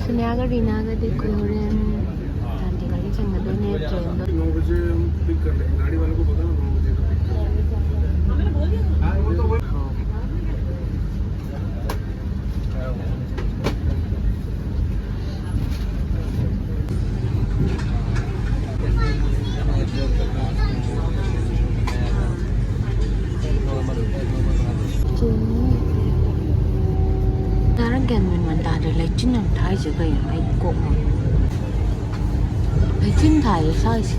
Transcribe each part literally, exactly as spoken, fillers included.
ꯁꯣꯅꯤꯌꯥꯒ ꯔꯤꯅꯥꯒꯗꯤ ꯑꯩꯈꯣꯏ ꯍꯣꯔꯦꯟ ꯆꯥꯟꯗꯤꯒꯔꯗ ꯆꯪꯒꯗꯣꯏꯅꯦ ꯇ꯭ꯔꯦꯟꯗꯣ꯫ ꯆꯦ, ꯇꯥꯔ ꯒ꯭ꯌꯥꯟ ꯃꯦꯟ ꯃꯥꯟ ꯇꯥꯗ꯭ꯔꯦ꯫ ꯂꯩꯆꯤꯟ ꯌꯥꯝ ꯊꯥꯏꯁꯦ ꯀꯩꯅꯣ? ꯑꯩ ꯀꯣꯛ ꯉꯥꯎ꯫ ꯂꯩꯆꯤꯟ ꯊꯥꯏꯌꯦ ꯁ꯭ꯋꯥꯏꯁꯦ꯫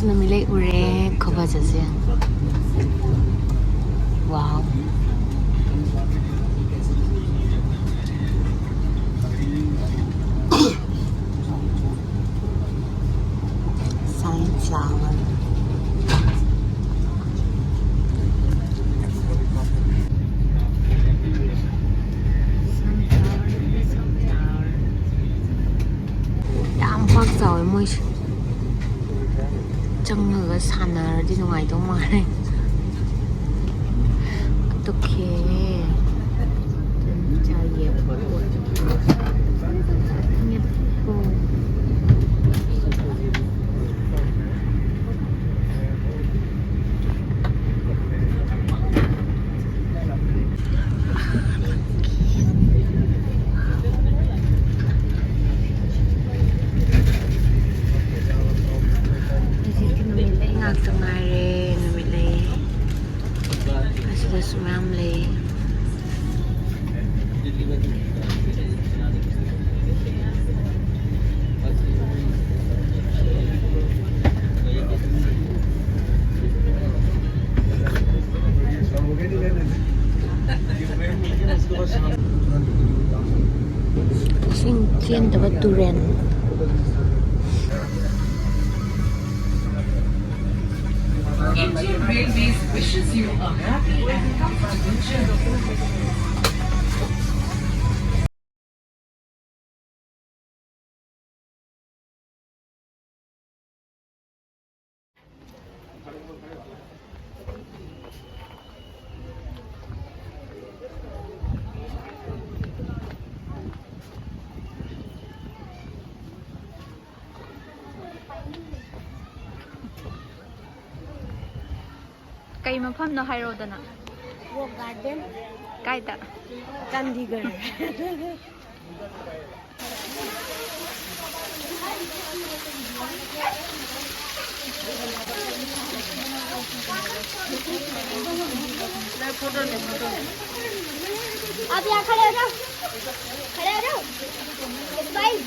ꯅꯨꯃꯤꯠꯂꯩ ꯎꯔꯦ, ꯈꯨꯐꯖꯁꯦ꯫ Wow. Sunflower. Sunflower, sunflower. ꯌꯥꯝ ꯄꯥꯛ ꯆꯥꯎꯋꯦ ꯃꯣꯏꯁꯦ꯫ ꯆꯪꯉꯒ ꯁꯥꯟꯅꯔꯗꯤ ꯅꯨꯡꯉꯥꯏꯗꯧ ꯃꯥꯜꯂꯦ꯫ ꯑꯗꯨꯒꯤ ꯆꯥ ꯌꯦꯞꯄ꯫ ꯌꯦꯞꯄꯣ꯫ ꯍꯧꯖꯤꯛꯇꯤ ꯅꯨꯃꯤꯠ ꯂꯩ ꯉꯥꯛꯇ ꯉꯥꯏꯔꯦ, ꯅꯨꯃꯤꯠ ꯂꯩ꯫ ꯑꯁꯤꯗꯁꯨ ꯃꯌꯥꯝ ꯂꯩ꯫ ꯏꯁꯤꯡ ꯆꯦꯟꯗꯕ ꯇꯨꯔꯦꯜ꯫ Indian Railways wishes you a happy and comfortable journey. ꯀꯩ ꯃꯐꯝꯅꯣ ꯍꯥꯏꯔꯣꯗꯅ? Rock Garden. ꯀꯥꯏꯗ? ꯆꯥꯟꯗꯤꯒꯔ꯫ आप यहाँ खड़े हो जाओ, खड़े हो जाओ। Smile.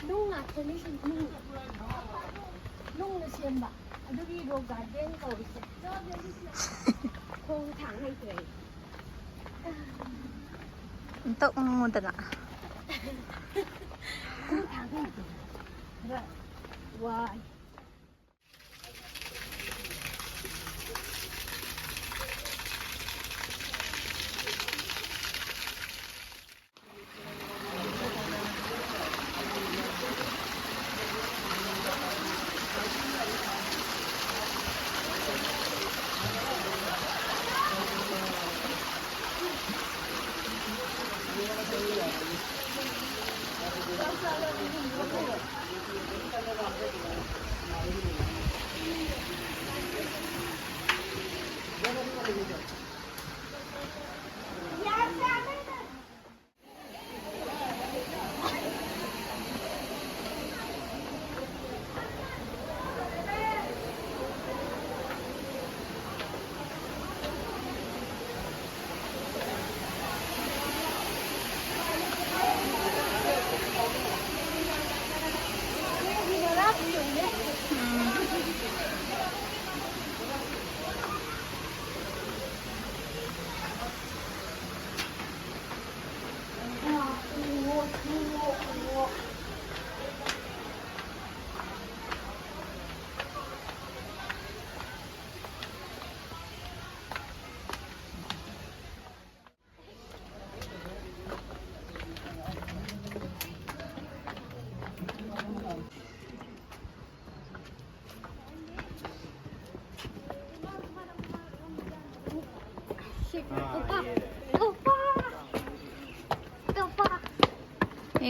ꯅꯨꯡ ꯉꯥꯛꯇꯅꯤ ꯁꯤ, ꯅꯨꯡ꯫ ꯅꯨꯡꯅ ꯁꯦꯝꯕ꯫ ꯑꯗꯨꯒꯤ ꯔꯣꯛ ꯒꯥꯔꯗꯦꯟ ꯀꯧꯔꯤꯁꯦ꯫ ꯈꯣꯡ ꯊꯥꯡ ꯍꯩꯇ꯭ꯔꯦ ꯑꯩ꯫ ꯑꯝꯇ ꯎꯪꯉꯨꯗꯅ꯫ ꯈꯣꯡ ꯊꯥꯡ ꯍꯩꯇꯦ꯫ ꯈꯔ ꯋꯥꯏ꯫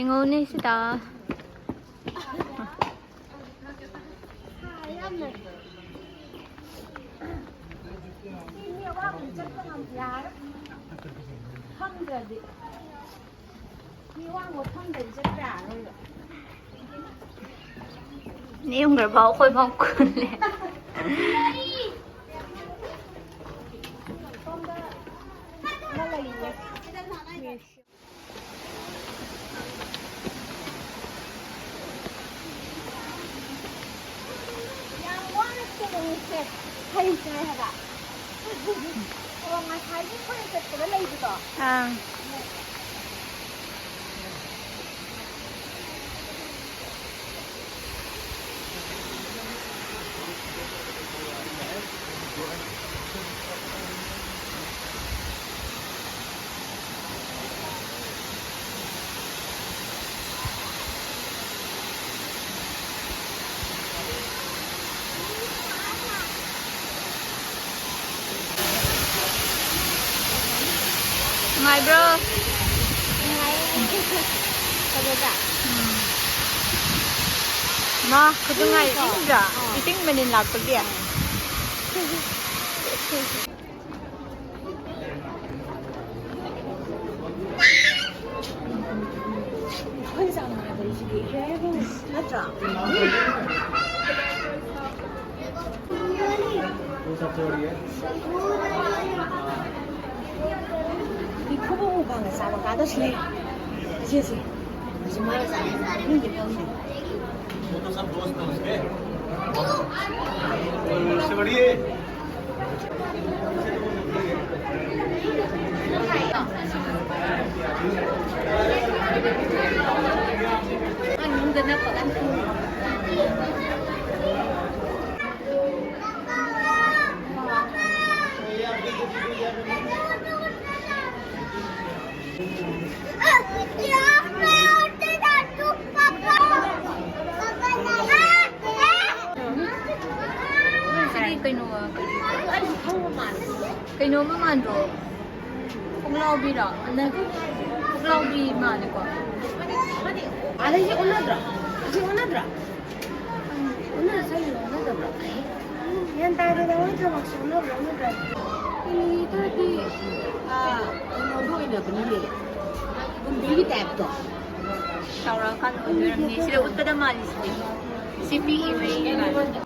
ꯌꯦꯡꯉꯧꯅꯦ ꯁꯤꯗ꯫ ꯅꯦꯝꯈ꯭ꯔꯐꯥꯎ ꯑꯩꯈꯣꯏ ꯐꯥꯎ ꯀꯨꯜꯂꯦ꯫ ꯌꯥꯝ ꯋꯥꯅ ꯆꯠꯂꯨꯁꯦ ꯍꯩꯇ꯭ꯔꯦ ꯍꯥꯏꯕ꯫ ꯑꯣ, ꯉꯁꯥꯏꯒꯤ ꯑꯩꯈꯣꯏꯅ ꯆꯠꯄꯗ ꯂꯩꯕꯗꯣ? ꯑꯥ꯫ ꯅꯨꯡꯉꯥꯏꯕ꯭ꯔꯣ? ꯅꯨꯡꯉꯥꯏꯌꯦ꯫ ꯐꯖꯗ꯭ꯔꯥ? ꯎꯝ꯫ ꯃꯥ, ꯈꯨꯅꯨꯡꯉꯥꯏ ꯏꯪꯗ꯭ꯔꯣ? ꯏꯪꯗ꯭ꯔꯥ? ꯑꯥ꯫ ꯏꯁꯤꯡ ꯃꯅꯤꯜ ꯂꯥꯛꯄꯒꯤ? ꯑꯩꯈꯣꯏ ꯆꯥꯡ ꯅꯥꯏꯕꯁꯤꯗꯤ ꯍꯦꯛ ꯅꯠꯇ꯭ꯔꯥ? ꯃꯤ ꯈꯨꯕꯨ ꯃꯨꯛꯕꯥꯡꯒ ꯆꯥꯕ ꯀꯥꯗꯧꯁꯤ ꯂꯩ꯫ ꯏꯆꯦꯁꯦ꯫ ꯍꯧꯖꯤꯛ ꯃꯥꯅ ꯆꯥꯕ ꯃꯤꯒꯤ ꯐꯝꯗꯦ꯫ वो तो सब दोस्त हैं उसके। उससे बढ़िए। ꯁꯤꯗꯤ ꯀꯩꯅꯣ, ꯀꯔꯤ? ꯀꯩꯅꯣꯝꯃ ꯃꯥꯟꯗ꯭ꯔꯣ? ꯄꯨꯛꯂꯥꯎꯕꯤꯔꯣ? ꯅꯠ-, ꯄꯨꯛꯂꯥꯎꯕꯤ ꯃꯥꯜꯂꯦꯀꯣ꯫ ꯃꯥꯗꯤ ꯑꯗꯩꯁꯦ ꯑꯣꯟꯅꯗ꯭ꯔꯣ? ꯑꯁꯤ ꯑꯣꯟꯅꯗ꯭ꯔꯣ? ꯑꯣꯟꯅꯔ ꯆꯠꯂꯤꯔꯣ? ꯑꯣꯟꯅꯗꯕ꯭ꯔꯣ? ꯒ꯭ꯌꯥꯟ ꯇꯥꯗꯦꯗ, ꯃꯣꯏ ꯊꯕꯛꯁꯦ ꯑꯣꯟꯅꯕ꯭ꯔꯥ ꯑꯣꯟꯅꯗ꯭ꯔꯥ? ꯏꯂꯤꯇꯔꯗꯤ, ꯑꯥ, ꯀꯩꯅꯣꯗꯣ ꯑꯣꯏꯅꯕꯅꯤꯅꯦ, ꯒꯨꯝꯕꯤꯒꯤ ꯇꯥꯏꯞꯇꯣ꯫ ꯆꯥꯎꯔꯛꯑꯀꯥꯟꯗ ꯑꯣꯏꯗꯣꯏꯔꯝꯅꯤ꯫ ꯁꯤꯗ ꯎꯠꯄꯗ ꯃꯥꯜꯂꯤꯁꯤꯗꯤ꯫ ꯁꯤ ꯄꯤꯛꯏ ꯃꯩꯒꯤ ꯃꯥꯜꯂꯤ꯫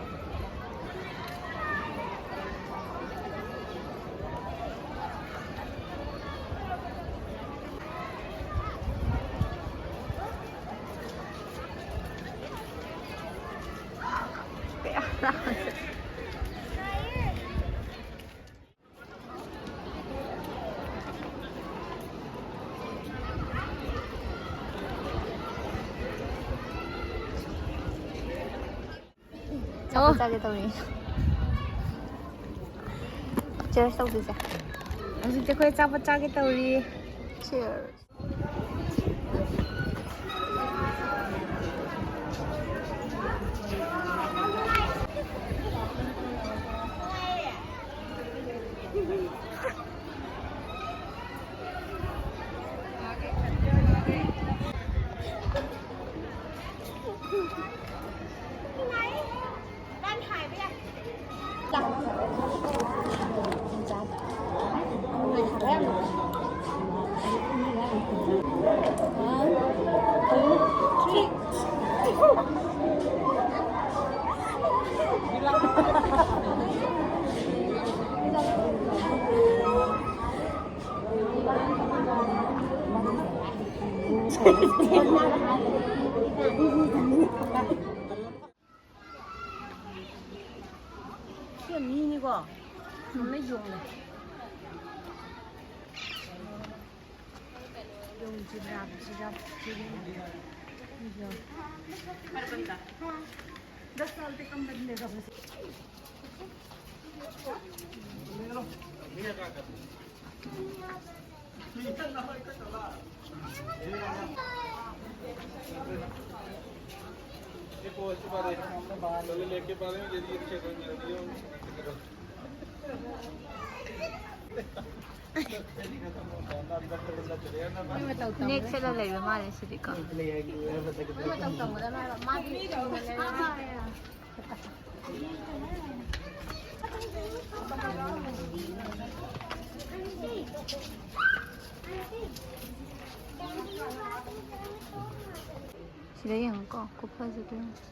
ꯑꯆꯥꯄꯣꯠ ꯆꯥꯒꯦ ꯇꯧꯔꯤ꯫ Cheers ꯇꯧꯁꯤꯁꯦ꯫ ꯍꯧꯖꯤꯛꯁꯦ ꯑꯩꯈꯣꯏ ꯑꯆꯥꯄꯣꯠ ꯆꯥꯒꯦ ꯇꯧꯔꯤ꯫ Cheers꯫ ꯁꯤ ꯃꯤꯅꯤꯀꯣ꯫ ꯆꯨꯝꯅ ꯌꯣꯡꯅꯦ꯫ ꯌꯣꯡ ꯖꯤꯔꯥꯞ, ꯖꯤꯔꯥꯞ, ꯖꯤꯔꯥꯞ꯫ ꯌꯣꯡ꯫ दस साल से कम बंदे का बस। ꯅꯦꯛ ꯁꯦꯠꯂ ꯂꯩꯕ ꯃꯥꯜꯂꯦ ꯁꯤꯗꯤꯀꯣ꯫ ꯁꯤꯗ ꯌꯦꯡꯉꯨꯀꯣ, ꯈꯨꯐꯖꯗꯣ ꯌꯦꯡꯉꯨ꯫